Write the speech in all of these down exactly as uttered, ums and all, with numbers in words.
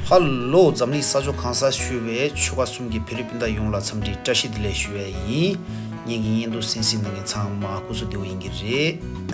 ཕ་ལོ། འཛམ་གླིང་ས་ཕྱོགས་གང་སར་བཞུགས་པའི་ཆོལ་ཁ་གསུམ་གྱི་བོད་རིགས་སྤུན་ཟླ་ཡོངས་ལ་འཚམས་འདྲི་བཀྲ་ཤིས་བདེ་ལེགས་ཞུ་བ་ཡིན། ངེད་ཀྱི་བརྙན་ཐུང་གསན་གཟིགས་གནང་མཁན་ཚང་མ་སྐུ་གཟུགས་བདེ་པོ་ཡིན་གྱི་རེད།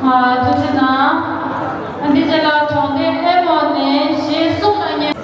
ཐུགས་རྗེ་གནང་། འདི་རྗེས་ལ་གྲོང་སྡེ་ཨེ་མོ་ནས་གཞས་གསུམ་ལ་ཉེ།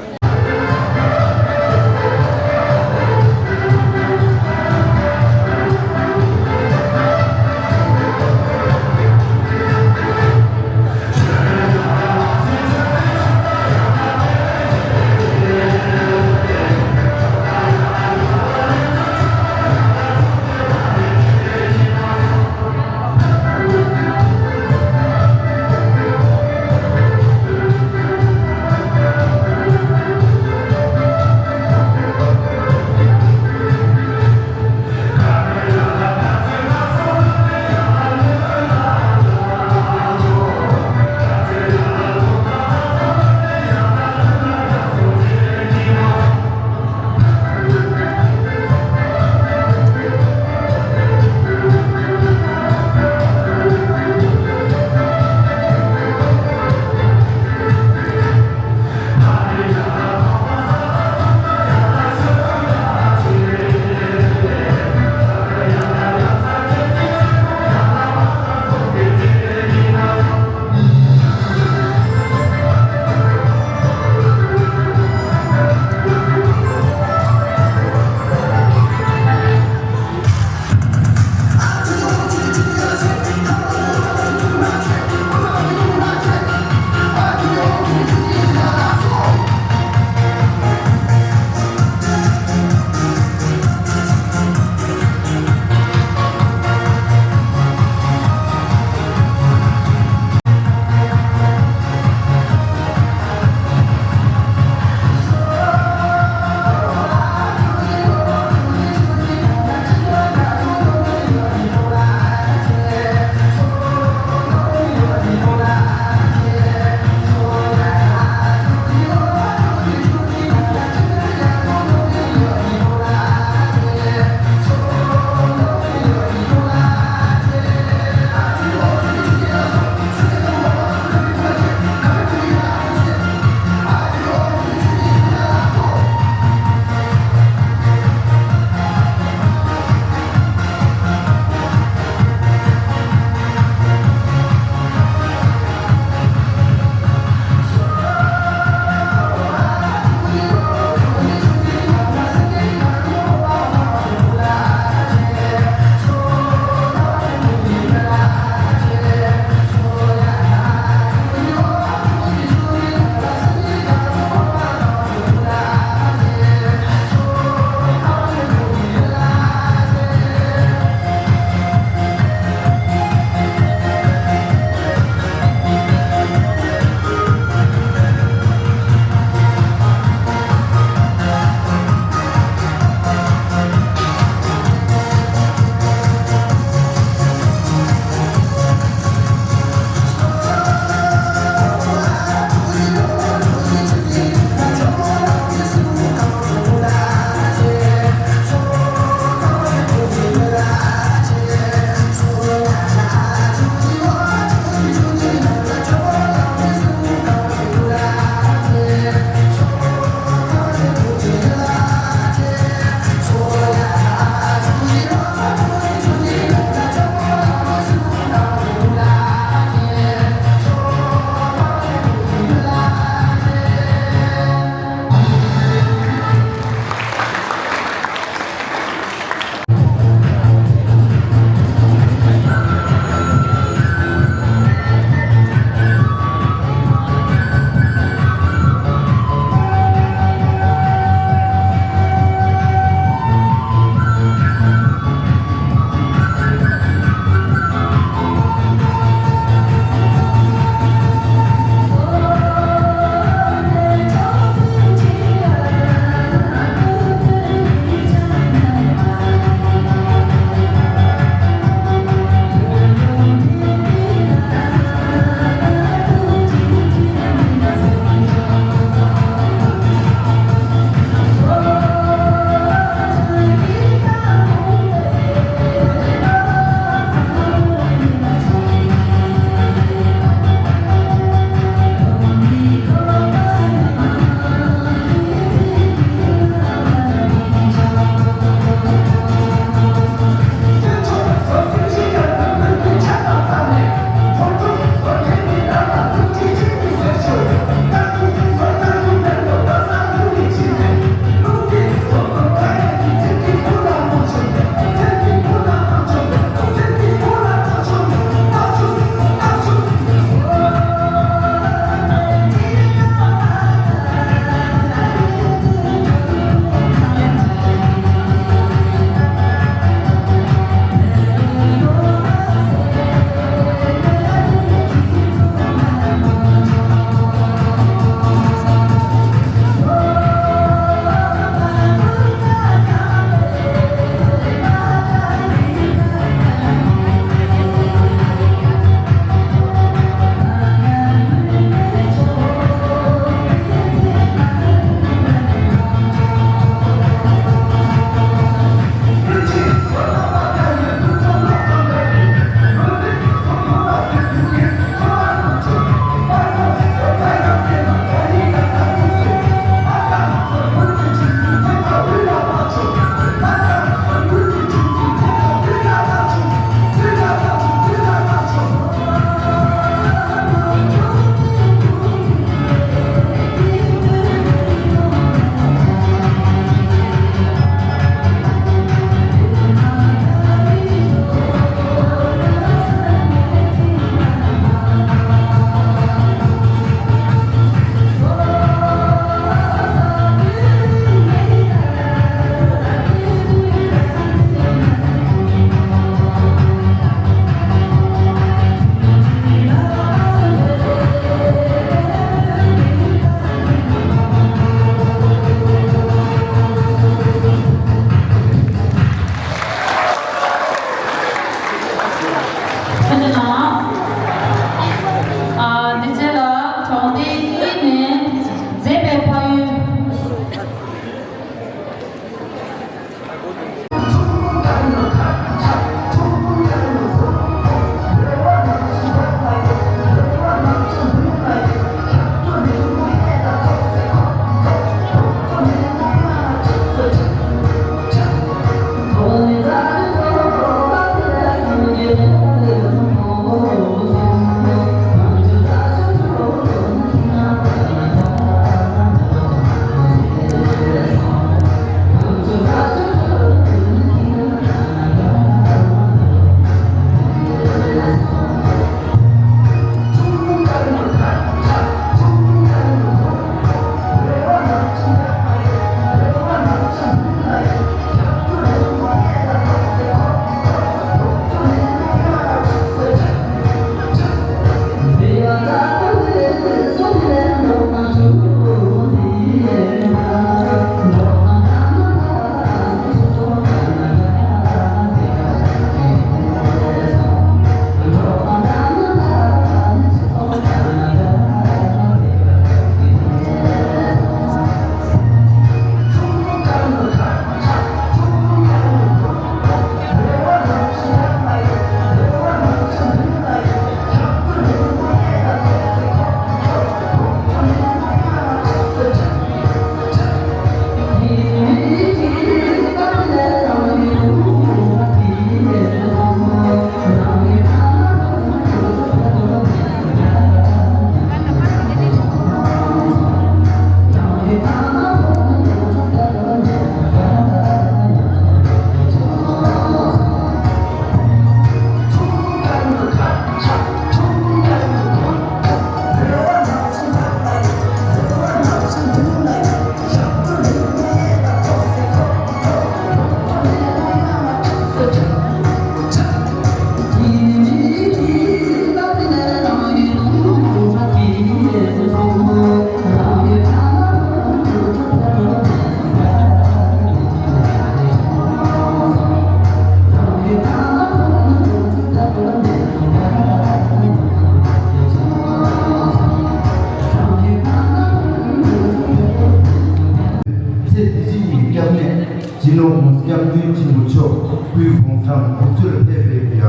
སྐུའི་དགུང་གྲངས་དགུ་བཅུ་ལ་ཕེབས་པའི་ཡ་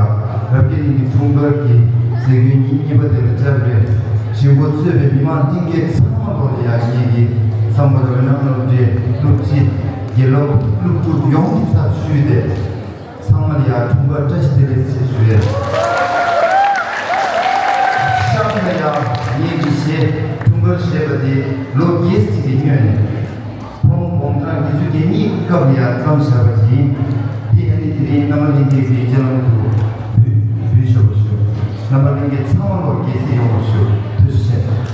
རབ་རྒྱས་གླིང་གི་འཁྲུངས་སྐར་གྱི་མཛད་སྒོའི་ཉིན་གཉིས་པ་དེ་ལ་བཅར་བའི་གཞིས་འགོ་གཙོས་པའི་མི་མང་ལྷན་རྒྱས་ཚང་མ་ལོག་ལ་ཡ་ངེད་ཀྱི་བསམ་པ་ལ་འོད་སྣང་སློབ་གྲྭའི་སློབ་སྤྱི་དགེ་སློབ་སློབ་ཕྲུག་ཡོངས་ཀྱི་ཚབ་ཞུས་ཏེ། ཚང་མ་ལ་ཡང་འཁྲུངས་སྐར་བཀྲ་ཤིས་བདེ་ལེགས་ཞེས་ཞུ་ཡས། ཤག་ལ་ཡང་ངེད་ཀྱི་གཞས་འཁྲུངས་སྐར་ཞེས་པ་དེ་ལོ་བརྒྱད་ཅིག་གི་སྔོན་ནས་ཁོང་དགུང་གྲངས་བརྒྱད་ཅུ་གྱ་གཉིས་ཀྱི་སྐབས་ལ་ཡང་བརྩམས་བཞག་པ་ཡིན། འདི་ཨ་ནི་དེ་རིང་རྣམ་པ་ལྷན་རྒྱས་ཀྱི་སྤྱན་ལམ་དུ་འབུལ་འབུལ་ཆོག་པ་ཞུ། རྣམ་པ་ལྷན་རྒྱས་ཚང་མ་ལོ་བརྒྱད་ཅིག་ཡོང་བ་ཞུ། ཐུགས་རྗེ་ཆེ།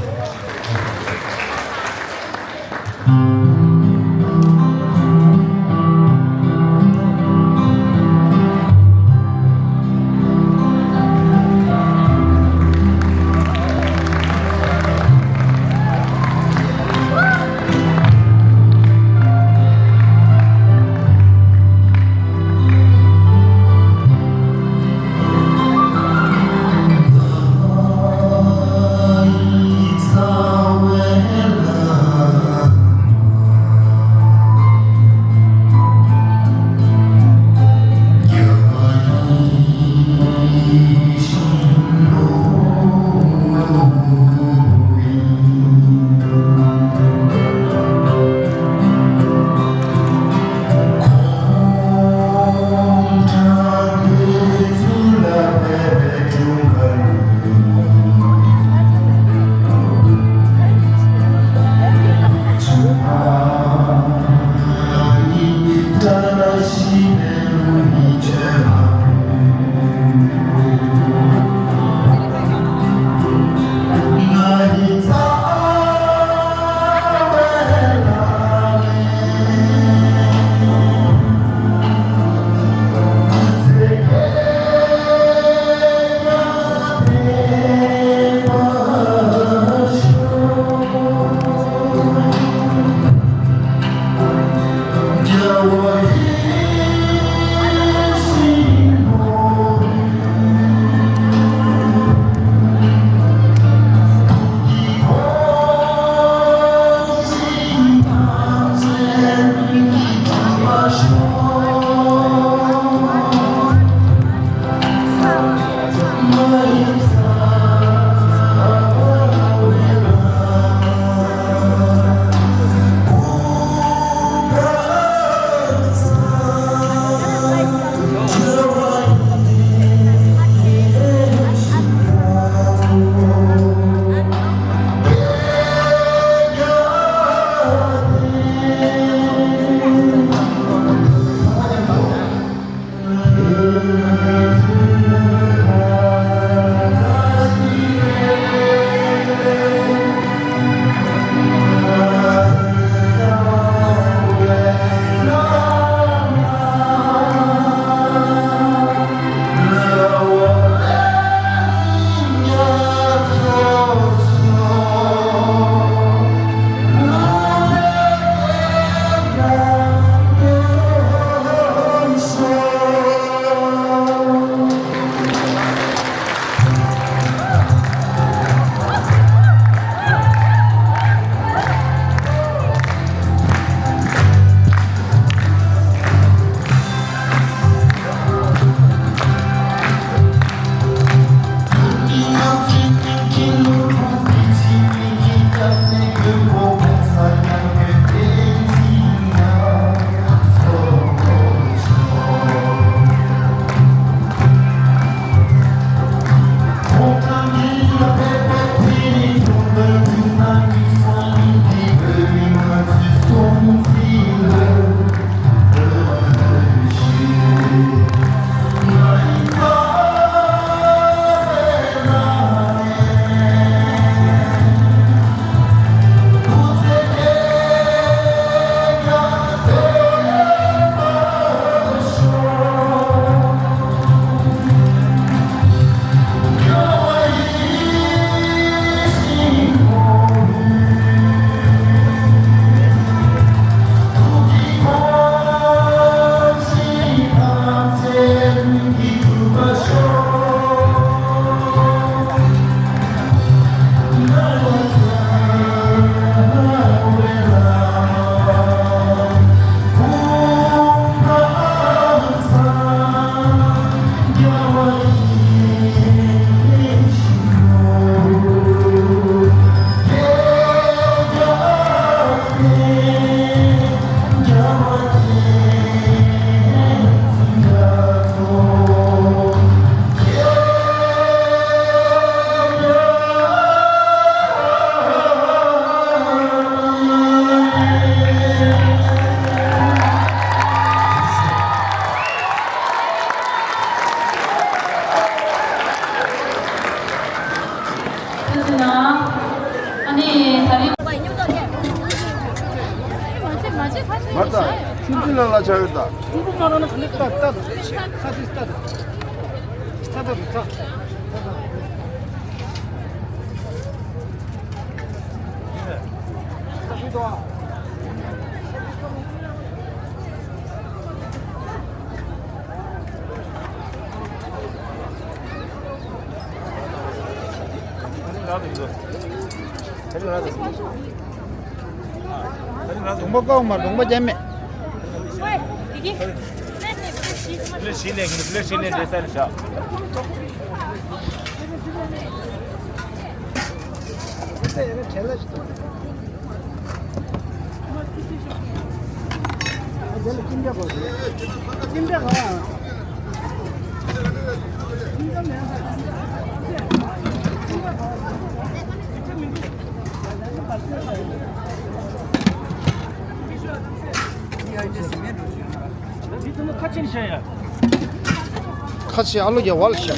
ཨ་ནི་ད་རིང་། མ་ལྟ། ཆུང་ཆུང་ལ་ལ་ཆ་ཡོད་ད། ཆུང་ཆུང་ལ་ལ་ཆ་ཡོད་ད། ཆ་ཆ་ཆ་ཆ་ཆ། གདོང་པ་ཀའོ་མ་གདོང་པ་རྒྱབ་མེད། ལེ་ཤི་ལེ་ལེ་ཤི་ལེ་ལེ་སར་ཤ། ཁ་ཆེ་ཨ་ལོ་རྒྱ་བལ་ཤ།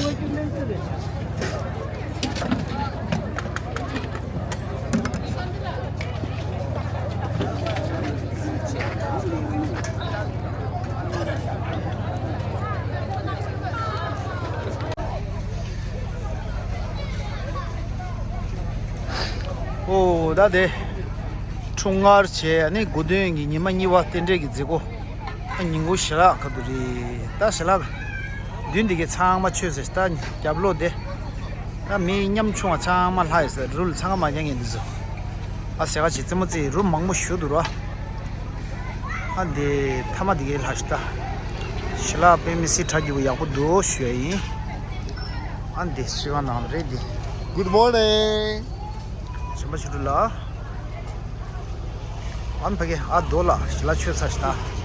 ཨོ་ད་དེ་འཁྲུངས་སྔར་བྱས་ནས་དགུ་སྟོན་གྱི་ཉི་མ་གཉིས་པ་རྟེན་འབྲེལ་གྱི་མཛད་སྒོ། ཨ་ཉིན་གུང་ཞལ་ལག་ག་དུས་རེད། ད་ཞལ་ལག་མདུན་འདི་གའི་ཚང་མ་མཆོད་ཟེར། ད་རྒྱབ་ལོགས་དེ་ད་མི་ཉམ་ཆུང་བ་ཚང་མ་ལྷ་ཡི་ཟེར། རུལ་ཚང་མ་མྱ་ངན་འདི་ཚོ། ཨ་ཟེར་ག་ཅིག་རྩེད་མོ་རྩེ་རུ་མང་པོ་ཞུ་འདུག་ར། ཨ་འདི་ཐ་མ་འདི་གའི་ལྷ་ཞིག་ད། ཞལ་ལག་དཔེ་མི་སྲིད་གྲ་རྒྱས་པོ་ཡག་པོ་འདུག་ཞུ་ཡ་ཡིན། ཨ་འདི་ཤི་བ་ནང་རེད་འདི། Good morning. ཞིམ་པ་ཆུ་ཕྲུག་ལ། ཨ་ཕ་གི་ཨ་རྡོ་ལ་ཞི་ལ་ཆོས་ཚ་ཞི་ད།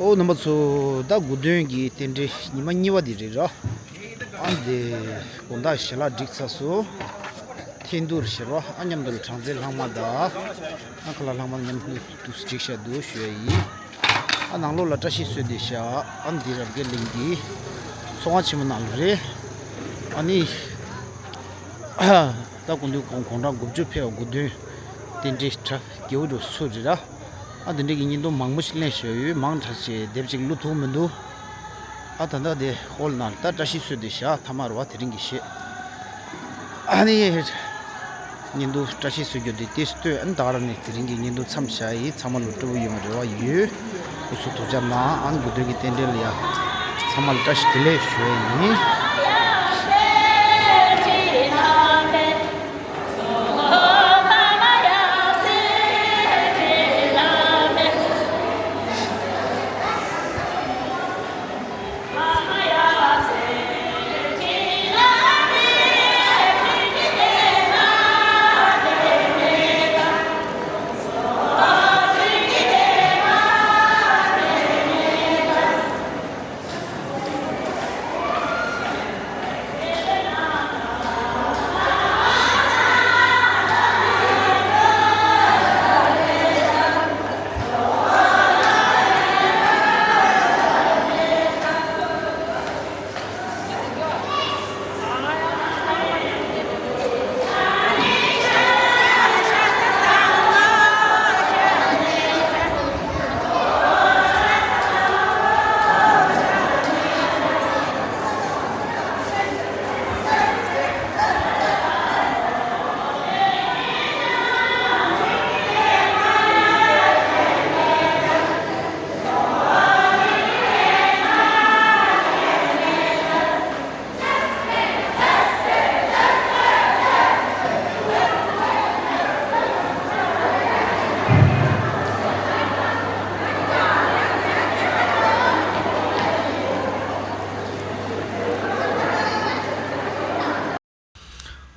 ཨོ་རྣམ་པ་ཚོ། ད་དགུ་སྟོན་གྱི་རྟེན་འབྲེལ་ཉི་མ་གཉིས་པ་དེ་རེད་ར། ཨ་འདི་དགོང་དག་ཞལ་ལག་བསྒྲིགས་ཚར་སོང་། ཐེངས་འདུར་ཞེས་པ་ཨ་མཉམ་དུ་ལ་དྲང་རྩེ་ལྷག་མ་དང་། ཨ་ཁ་ལག་ལྷག་མ་མཉམ་དུ་བསྒྲིགས་བཞག་འདུག་ཞུ་ཡ་ཡིན། ཨ་ནང་ལོགས་ལ་བཀྲ་ཤིས་གསོལ་འདེབས་བཞག་ཨ་འདི་རབ་རྒྱས་གླིང་གི་ཚོགས་ཁང་ཆེན་མོ་ནང་ལ་རེད། ཨ་ནི། ད་སྐུ་མདུན་ཁོང་དགུང་གྲངས་དགུ་བཅུ་ཕེབས་པ་དགུ་སྟོན་རྟེན་འབྲེལ་གྲ་རྒྱས་པོ་འགྲོ་ཚུལ་རེད་ར། ཨ་དེ་འདྲ་གི་བརྙན་ཐུང་མང་པོ་ཞིག་ལེན་བཞག་ཡོད། མང་དྲགས་ཤིག་དེབ་ཅིག་བླུག་ཐུབ་མི་འདུག་ཨ་ད་ལྟ་དེ་ཧོལ་ནང་ད་བཀྲ་ཤིས་གསོལ་འདེབས་བཞག་ཐ་མར་བ་དེ་རིང་གི་བཤད། ཨ་ནི་བརྙན་ཐུང་བཀྲ་ཤིས་གསོལ་རྒྱུ་དེ་ཏིས་ལྟོས། ཨ་ནི་ད་ག་རང་ནས་དེ་རིང་གི་བརྙན་ཐུང་མཚམས་བཞག་ཡིན། ཚང་མ་ལ་སྤྲོ་པོ་ཡོང་བའི་རེ་བ་ཡོད། སྐུ་གཟུགས་ཐུགས་ཅག་གནང་། ཨ་ནི་དགུ་སྟོན་གྱི་རྟེན་འབྲེལ་ལ་ཡ་ཚང་མ་ལ་བཀྲ་ཤིས་བདེ་ལེགས་ཞུ་ཡ་ཡིན།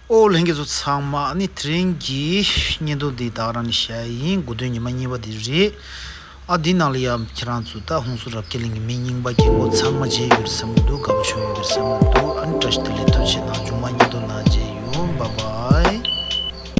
ཨོ་ལྷན་རྒྱས་ཚོ་ཚང་མ། ཨ་ནི་དེ་རིང་གི་བརྙན་ཐུང་འདི་ད་ག་རང་ནས་བཤད་ཡིན། དགུ་སྟོན་ཉི་མ་གཉིས་པ་འདི་རེད། ཨ་འདི་ནང་ལ་ཡང་ཁྱེད་རང་ཚོ་ད་ཧུན་སུར་རབ་རྒྱས་གླིང་གི་མི་རྙིང་པ་རྒན་གོག་ཚང་མ་མཇལ་ཡོད་རེད་བསམ་གྱི་འདུག་དགའ་པོ་བྱུང་ཡོད་རེད་བསམ་གྱི་འདུག་ཨ་ནི་བཀྲ་ཤིས་བདེ་ལེགས་ཐུགས་རྗེ་ཆེ་གནང་། མཇུག་མ་བརྙན་ཐུང་